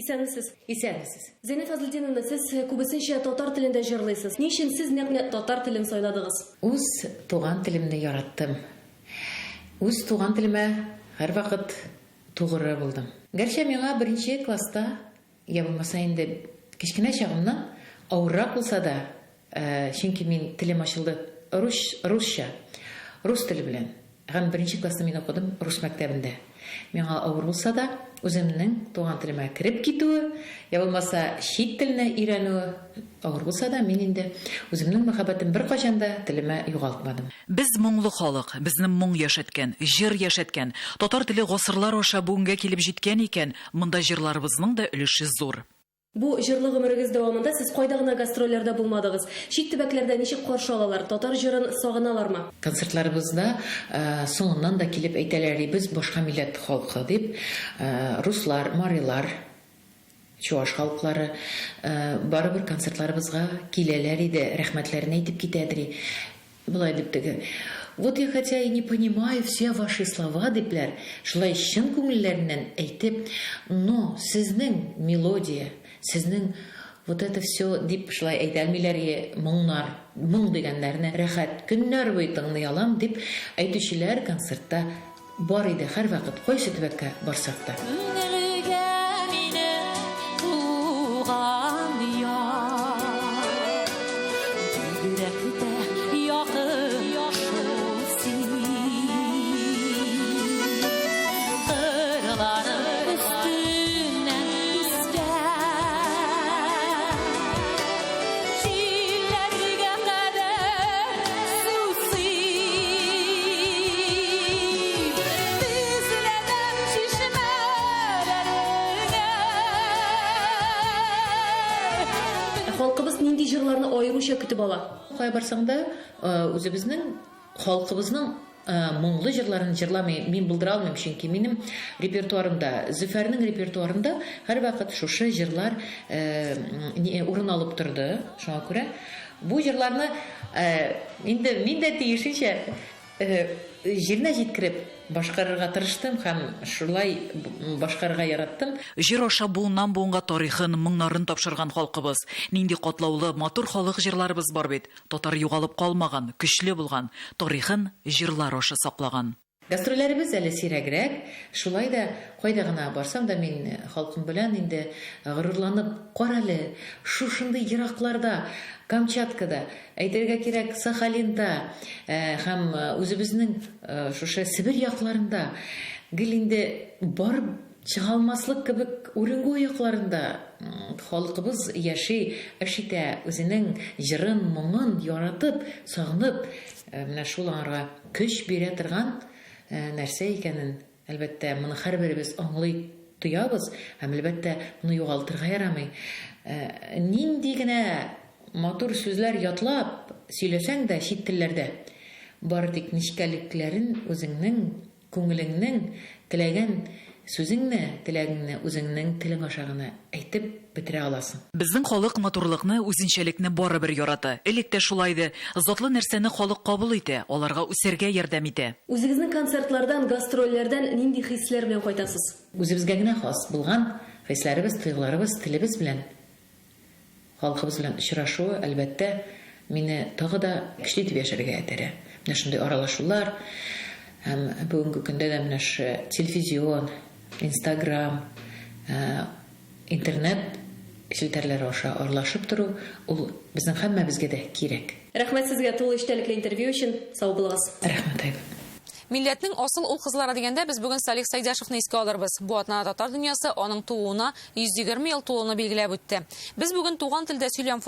Исәнмесез. Исәнмесез. Зәйнәб Фазлетдиновна, сез күбесенчә татар телендә җырлыйсыз. Ни өчен сез нәкъ менә татар телен сайладыгыз? Үз туган телемне яраттым. Үз туган телемә һәрвакыт тугры булдым. Гәрчә миңа беренче класста, я булмаса инде кечкенә чагымнан авыррак булса да, чөнки мин телем ачылды рус, русча, рус теле белән. Һәм беренче классны мин укыдым рус мәктәбендә. Миңа авыр булса да, үземнең туган телемә кереп китүе, я булмаса чит телне өйрәнүе авыр булса да, мин инде үземнең мәхәббәтем беркайчан да телемә югалтмадым. Без моңлы халык, безне моң яшәткән, җыр яшәткән. Татар теле гасырлар аша бүгенгә килеп җиткән икән, монда җырларыбызның да өлеше зур. Бу җырлы гомерегез дәвамында сез кайда гына гастрольләрдә булмадыгыз? Чит төбәкләрдә ничек каршы алалар? Татар җырын сагыналармы? Концертларыбызда соңыннан да килеп әйтәләр, без башка милләт халкы дип, руслар, марилар, чуаш халыклары барыбер концертларыбызга киләләр иде, рәхмәтләрен әйтеп китәдер. Болай дип теге, Вот я хотя и не понимаю все ваши слова, дипләр, шулай чын күңелләреннән әйтеп, но сезнең мелодия, сезнең вот это все дип шулай әйтә алмыйлар и моңнар, моң дигәннәрне рәхәт көннәр буе тыңлый алам дип әйтүчеләр концертта Бар иде һәрвакыт, кайсы төбәккә барсак та. Күңелгә минем туган як, Бигрәк тә якын шул син. Кырларың өстеннән искән Җилләргә кадәр сусыйм. Тезләнәм чишмәләреңә. Ә халкыбыз нинди җырларны аеруча көтеп ала? Кая барсаң да, үзебезнең халкыбызның моңлы җырларын җырламый мин булдыра алмыйм, чөнки минем репертуарымда, Зөфәрнең репертуарында һәрвакыт шушы җырлар урын алып торды. Шуңа күрә бу җырларны инде мин дә тиешенчә җиренә җиткереп башкарырга тырыштым һәм шулай башкарырга яраттым. Җыр аша буыннан-буынга тарихын, моңнарын тапшырган халкыбыз. Нинди катлаулы, матур халык җырларыбыз бар бит. Татар югалып калмаган, көчле булган, тарихын җырлар аша саклаган. Гастрольләребез әле сирәгрәк, шулай да кайда гына барсам да мин халкым белән инде горурланып, карале, шушындый еракларда, Камчаткада, әйтергә кирәк, Сахалинда һәм үзебезнең шушы Себер якларында гел инде барып чыга алмаслык кебек Уренгой якларында халкыбыз яши, эш итә, үзенең җырын, моңын яратып, сагынып, менә шул аңарга көч бирә торган нәрсә икәнен, әлбәттә, моны һәрберебез аңлый, тоябыз һәм, әлбәттә, моны югалтырга ярамый. Нинди генә матур сүзләр ятлап сөйләсәң дә чит телләрдә, бары тик нечкәлекләрен үзеңнең Күңелеңнең теләгән сүзеңне, теләгеңне үзеңнең телең аша гына әйтеп бетерә аласың. Безнең халык матурлыкны, үзенчәлекне барыбер ярата. Элек тә шулай иде. Затлы нәрсәне халык кабул итә, аларга үсәргә ярдәм итә. Үзегезнең концертлардан, гастрольләрдән нинди хисләр белән кайтасыз? Үзебезгә генә хас булган хисләребез, тойгыларыбыз, телебез белән Халкыбыз белән очрашу, әлбәттә, мине тагы да көчле итеп яшәргә этәрә. Менә шундый аралашулар һәм бүгенге көндә дә менә шушы телевизион, инстаграм, интернет челтәрләре аша аралашып тору, ул безнең һәммәбезгә дә кирәк. Рәхмәт сезгә тулы эчтәлекле интервью өчен. Сау булыгыз. Рәхмәт, Айгөл. Милләтнең асыл ул-кызлары дигәндә без бүген Салих Сәйдәшевны искә алырбыз. Бу атнада татар дөньясы аның тууына 120 ел тулуны билгеләп үтте. Без бүген туган телдә сөйләм